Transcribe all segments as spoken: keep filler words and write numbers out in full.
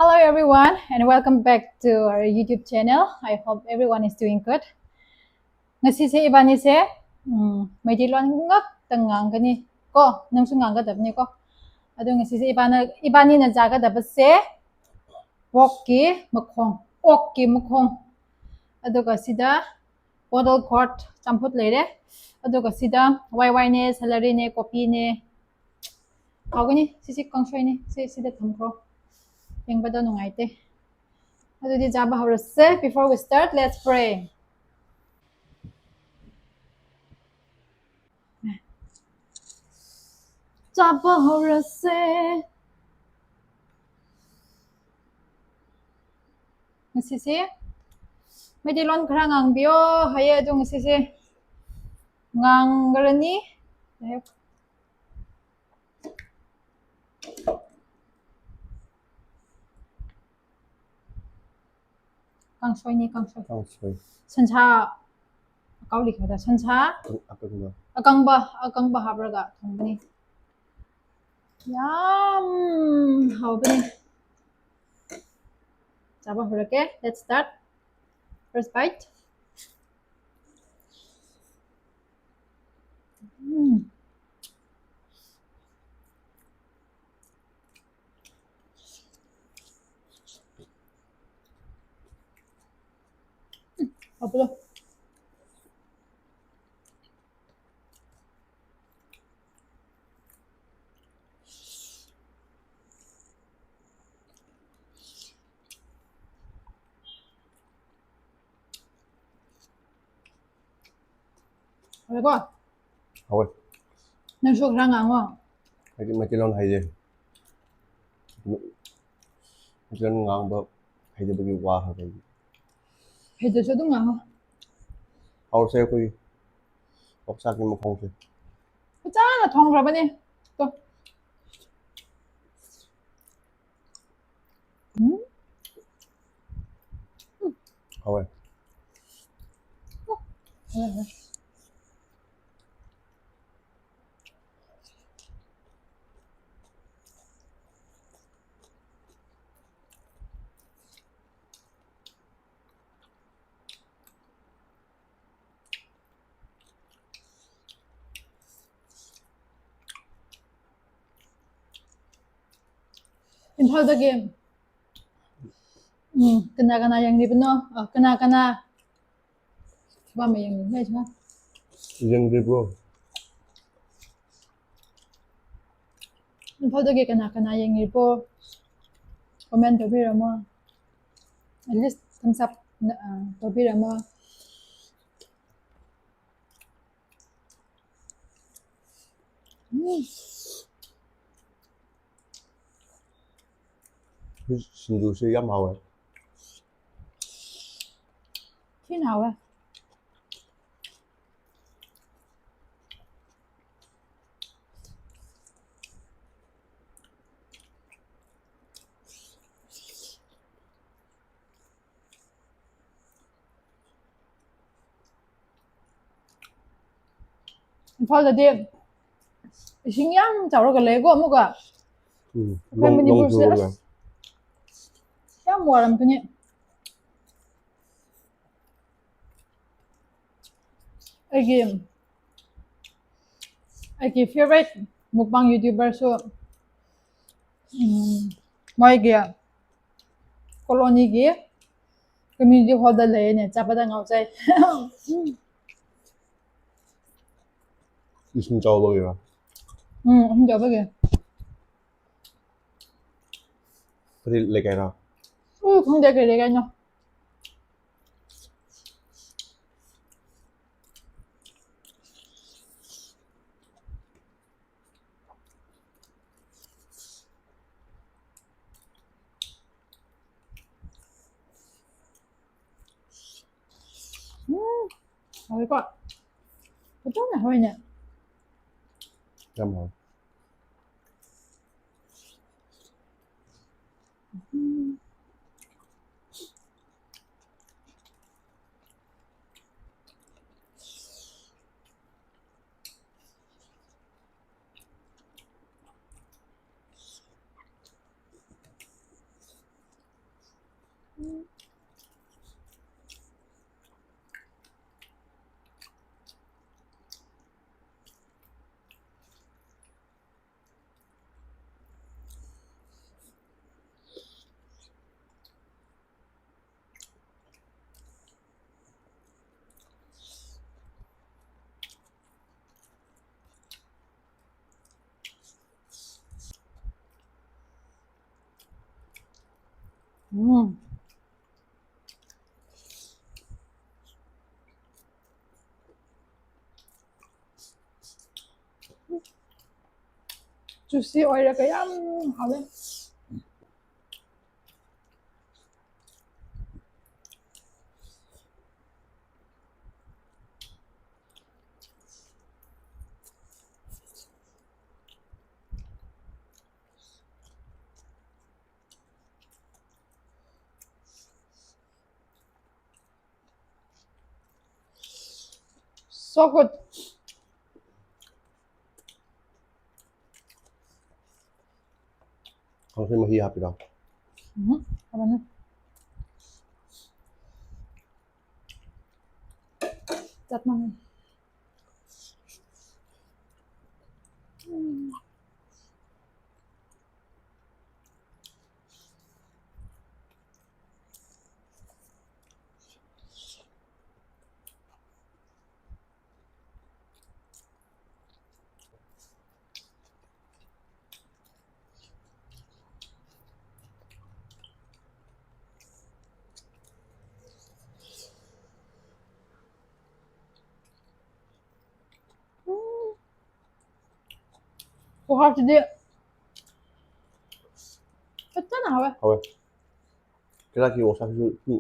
Hello everyone and welcome back to our YouTube channel. I hope everyone is doing good. Ngasise ibanise, mm, Meitei lon ngakta ngāngkani ko, nangsu ngāngkadabni ko. Ado ngasise ibana, ibanina zākadabase, pork ki makhong, ox ki makhong. Aduga sida bottle gourd champut leire. Aduga sida wai wai ne, celery ne, kopi ne. Haokani, sisi kangsoine, si, sida thamkro. Yangpada nungaite. Adudi zāba haorase, before we start, let's pray. Zāba haorase. Ngasise. Meitei lon khara ngāngbiyo, haiya tung ngasise. Ngāngrani. Kangsoine, kangsoi. Kangsoi. Sansā, Kauli khaoda sansā. Akang-, akangba. Akangba, akangba hapraga thongbani. Yum, haobani. Zāba haorake, let's start. First bite. Mm. Apa? Haoiko? Haoi. Nangsu khara ngāngo? Aidi Meitei lon haide. Meitei lon ngāngba haidebagi vāhao kai. Haida sāda ngāngo. Haorase khui. Oksa ki makhongse. Phazāna thongrabani. To. Hmm? Haoi. Haoi, haoi. Imphalda game. Hmm, kana kana yangribano? Ah, kana kana. Thaba mayangri, hai thaba. Yangribro. Imphalda game kana kana yangribro? Comment tobiramo. At least thumbs up, ah, tobiramo. Mm. Singjusi yam haowa. Thina haowa. Imphalda di ishing yam chaora khalei ko amuka. Hmm. Akhoi Manipur se yam waram kani. Aigi, aigi favorite mukbang YouTuber su, mm, moigi colony gi community hall da leine, chapata ngaochai. Ishing chaobagira? Mm, ishing chaobagi. Kari leikaira? Uh, khangde kari leikaino. Mm, haoiko. Pachon na haoine. Yam hao. Mm. Mm. Juicy ꯑꯣꯏꯔꯒ ꯌꯥꯝ ꯍꯥꯎꯋꯦ꯫ So good. Khangshei mahi hapira? Mhm, hapana. Zatmang. Mm. Poha chili. Fazanā haowa. Haowa. Kala khi oksa khi, khi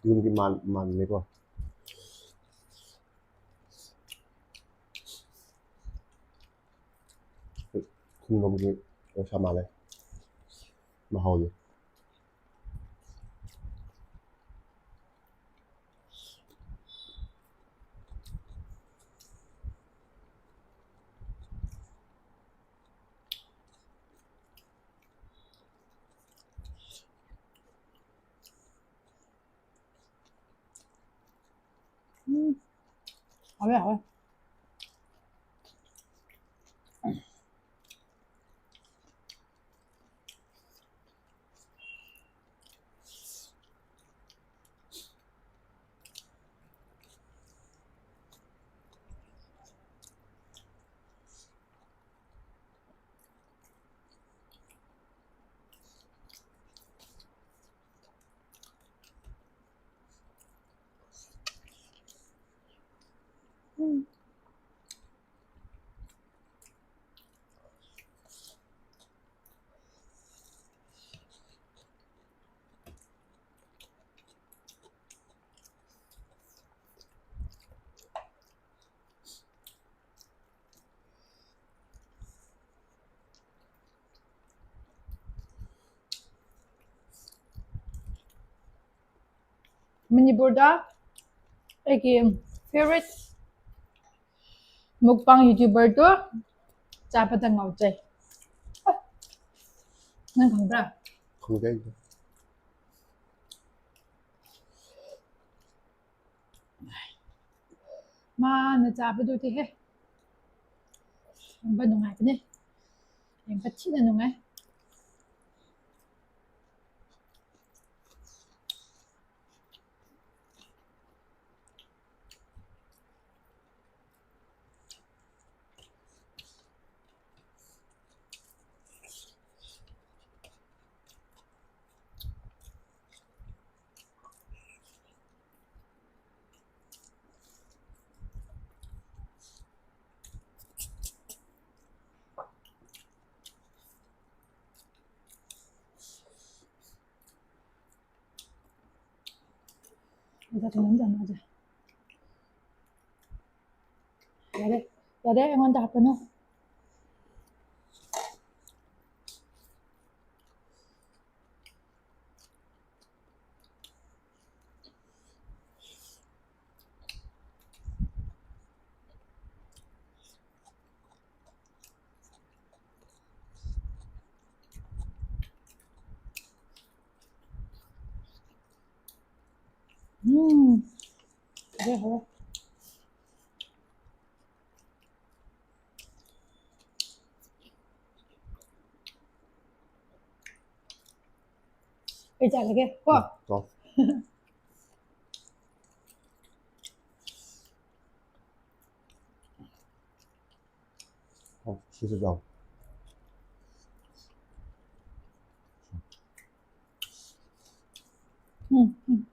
yumki man, manmeiko. Khumlumki oksa male. Mahaoya. Mm. Haowa, haowa. Manipurda aiki favorite mukbang YouTuber tu Chāpada Ngaochai. Nang khangpra? Khangdai. Mana chāpadu ti he. Yangpa nungai kane. Yangpa thina nungai. Ida tunan jam aja. Yare, yare, I want to happen. ꯎꯝ. ꯍꯥꯎꯋꯦ, ꯍꯥꯎꯋꯦ꯫ ꯑꯩ ꯆꯥꯔꯒꯦ ꯀꯣ꯫ ꯎꯝ, ꯆꯥꯎ꯫ ꯑꯣ, ꯁꯤꯁꯨ ꯆꯥꯎ꯫ ꯎꯝ, ꯎꯝ꯫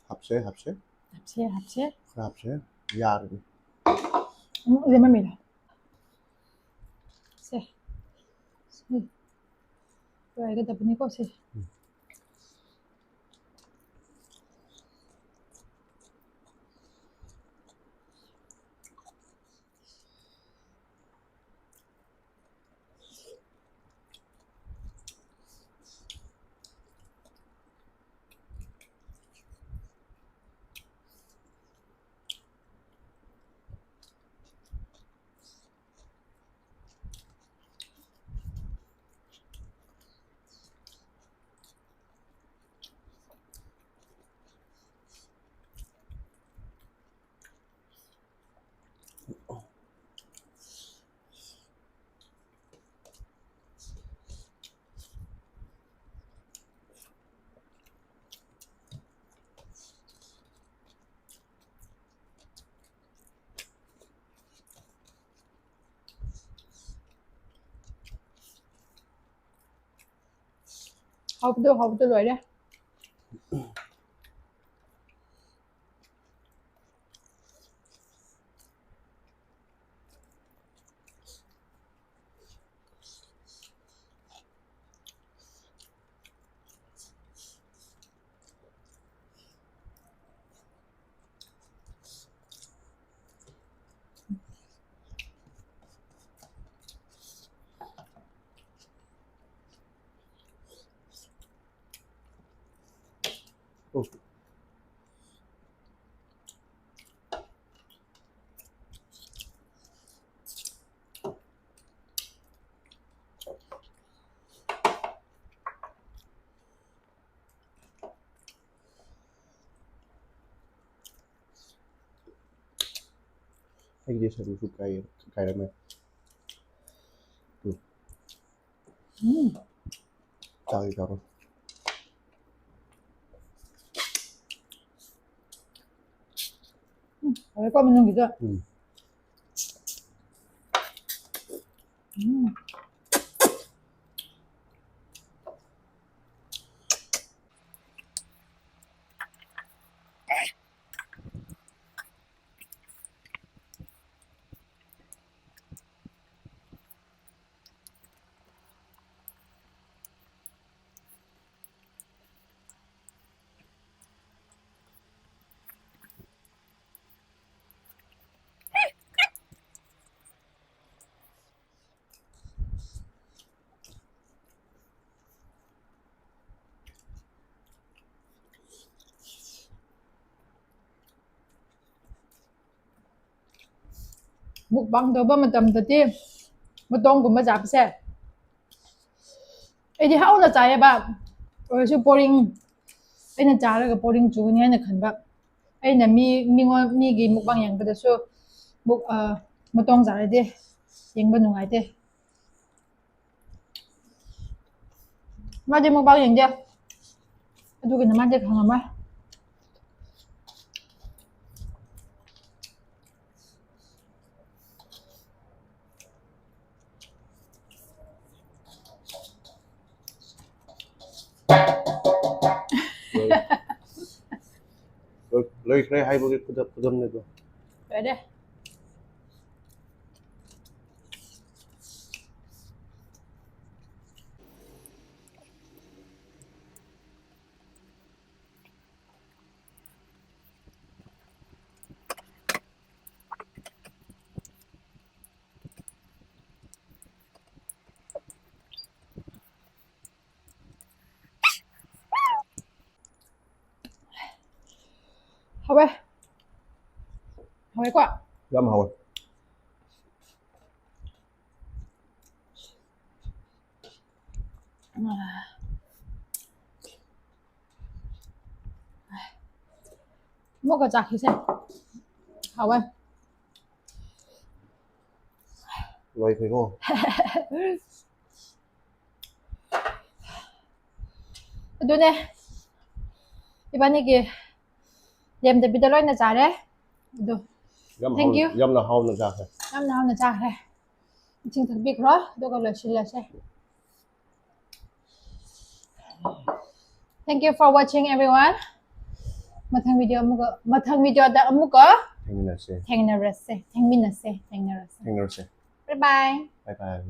ꯍꯥꯞꯁꯦ, ꯍꯥꯞꯁꯦ꯫ ꯍꯥꯞꯁꯦ, ꯍꯥꯞꯁꯦ꯫ ꯈꯔ ꯍꯥꯞꯁꯦ꯫ ꯌꯥꯔꯗꯤ꯫ ꯎꯝ, ꯂꯦꯃꯟ ꯃꯦꯂꯣꯟ꯫ ꯁꯦ꯫ ꯁꯦ꯫ ꯂꯣꯏꯒꯗꯕꯅꯤꯀꯣ ꯁꯦ꯫ ꯎꯝ꯫ ꯍꯥꯎꯕꯗꯣ, ꯍꯥꯎꯕꯗꯣ ꯂꯣꯏꯔꯦ꯫ ꯑꯩꯒꯤꯗꯤ ꯁꯔꯨꯁꯨ ꯀꯥꯏ-, ꯀꯥꯏꯔꯝꯃꯦ꯫ ꯇꯨ꯫ ꯎꯝ꯫ ꯆꯥꯒꯦ ꯇꯧꯔꯣ꯫ ꯎꯝ, ꯍꯥꯎꯋꯦꯀꯣ ꯃꯅꯨꯡꯒꯤꯗꯣ꯫ ꯎꯝ꯫ ꯎꯝ꯫ Mukbang ꯇꯧꯕ ꯃꯇꯝꯗꯗꯤ ꯃꯇꯣꯡꯒꯨꯝꯕ ꯆꯥꯕꯁꯦ ꯑꯩꯗꯤ ꯍꯥꯎꯅ ꯆꯥꯏꯌꯦꯕ꯫ ꯑꯣꯏꯔꯁꯨ boring, ꯑꯩꯅ ꯆꯥꯔꯒ boring ꯆꯨꯒꯅꯤ ꯍꯥꯏꯅ ꯈꯟꯕ꯫ ꯑꯩꯅ ꯃꯤ, ꯃꯤꯉꯣꯟ, ꯃꯤꯒꯤ mukbang ꯌꯦꯡꯕꯗꯁꯨ ꯃꯨꯛ-, ꯑ, ꯃꯇꯣꯡ ꯆꯥꯔꯗꯤ ꯌꯦꯡꯕ ꯅꯨꯡꯉꯥꯏꯇꯦ꯫ ꯃꯥꯗꯤ mukbang ꯌꯦꯡꯗꯦ꯫ ꯑꯗꯨꯒꯤꯅ ꯃꯥꯗꯤ ꯈꯪꯉꯝꯃꯣꯏ꯫ ꯂꯣꯏ-, ꯂꯣꯏ-, ꯂꯣꯏꯈ꯭ꯔꯦ ꯍꯥꯏꯕꯒꯤ ꯈꯨꯗꯝ-, ꯈꯨꯗꯝꯅꯦ ꯑꯗꯣ꯫ ꯂꯣꯏꯔꯦ꯫ ꯍꯥꯎꯋꯦ꯫ ꯉꯥꯏꯈꯣ꯫ ꯌꯥꯝ ꯍꯥꯎꯋꯦ꯫ ꯑꯃꯨꯛꯀ ꯆꯥꯈꯤꯁꯦ꯫ ꯍꯥꯎꯋꯦ꯫ ꯂꯣꯏꯈ꯭ꯔꯦꯀꯣ꯫ ꯑꯗꯨꯅꯦ꯫ ꯏꯕꯥꯅꯤꯒꯤ ꯂꯦꯝꯗꯕꯤꯗ ꯂꯣꯏꯅ ꯆꯥꯔꯦ꯫ ꯑꯗꯨ, ꯌꯥꯝ Thank ꯍꯥꯎꯅ, you. ꯌꯥꯝꯅ ꯍꯥꯎꯅ ꯆꯥꯈ꯭ꯔꯦ꯫ ꯌꯥꯝꯅ ꯍꯥꯎꯅ ꯆꯥꯈ꯭ꯔꯦ꯫ ꯏꯁꯤꯡ ꯊꯛꯄꯤꯈ꯭ꯔꯣ, ꯑꯗꯨꯒ ꯂꯣꯏꯁꯤꯜꯂꯁꯦ꯫ Thank you for watching, everyone. ꯃꯊꯪ video ꯑꯃꯨꯛꯀ, ꯃꯊꯪ video ꯗ ꯑꯃꯨꯛꯀ ꯊꯦꯡꯅꯁꯦ꯫ ꯊꯦꯡꯅꯔꯁꯦ, ꯊꯦꯡꯃꯤꯟꯅꯁꯦ, ꯊꯦꯡꯅꯔꯁꯦ꯫ ꯊꯦꯡꯅꯔꯁꯦ꯫ Bye bye. Bye bye.